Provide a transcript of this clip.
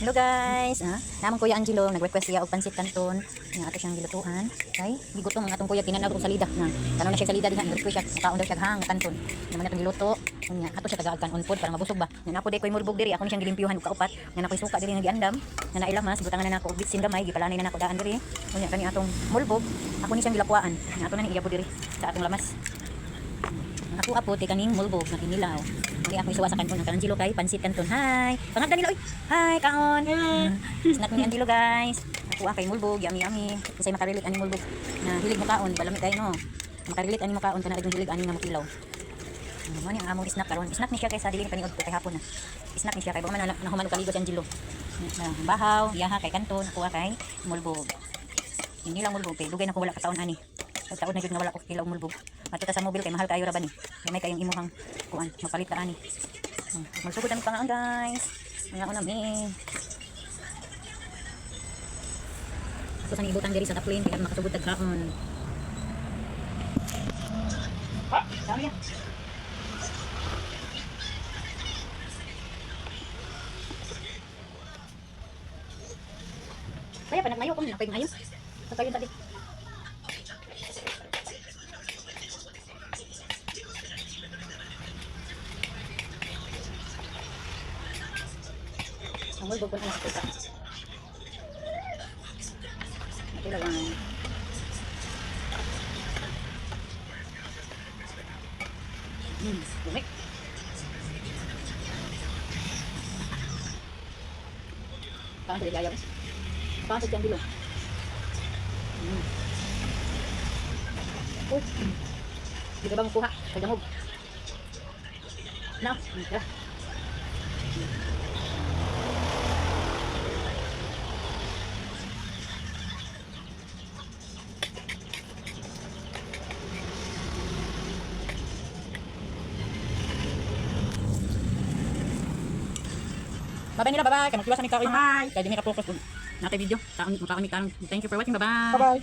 Hello guys. Ah, namang Kuya Angelo nag-request siya og pansit canton. Nga ato siyang gilutuan. Kay gigutom ang atong kuya, tinanaw og salida na. Tanaw na siya salida diha, nag-request siya, kaon daw siya hang canton. Naman atong giluto. Unya ato siya tagaag kanon pod para mabusog ba. Nga napo day koy mulbog diri, ako ni siyang gilimpyuhan og kaupat. Nga nakoy suka diri nga giandam. Nga nailamas, butangan na nako og bitsin gamay, gipalanay na nako daan diri. Unya kani atong mulbog, ako ni siyang gilakwaan. Nga ato na ni iyabo diri sa atong lamas. Ang ako apo kay kaning mulbog nga kinilaw. Mali ako isuwa sa kanton ang Angelo kay pansit canton. Hi. Pangagda nila oy. Hi kaon. Snack ni Angelo, guys. Ako kay mulbog, yummy yummy. Kasi makarelate ani mulbog na hilig mo kaon, balami kayo no. Makarelate ani mo kaon kana yung hilig ani nga mokilaw. Mo ni ang among snack karon. Snack ni siya kay sa dili ni paniud ko kay hapon na. Snack ni siya kay man na nahuman og kaligo si Angelo. Na, bahaw, yaha kay kanton, ako kay mulbog. Hindi lang mulbog kay dugay na ko wala ka taon ani. Pag taon na jud nga wala ko kilaw mulbog. Ato ta sa mobile kay mahal kayo ra ba ni. Kay may kayong imuhang kuan, mapalit ta ani. Magsugod kami pangaon, guys. Mga una mi. Ako sa ibutang diri sa taplin kay makasugod tag kaon. Dami ya. Kaya pa nagmayo ko na ako'y mayo. Sa kayo tadi. Ang mulbog ko na sa tuka. Ito lang. Lumik. Parang sa ligayang. Parang sa tiyang bilo. Uy. Di ka ba makuha? Kagangog. Na, tara. Bye-bye nila, bye-bye. Kaya magkiwas kami kaon. Bye. Kaya di mi ka-focus. Natay video. Kaon, makaon mi kaon. Thank you for watching. Bye-bye. Bye-bye.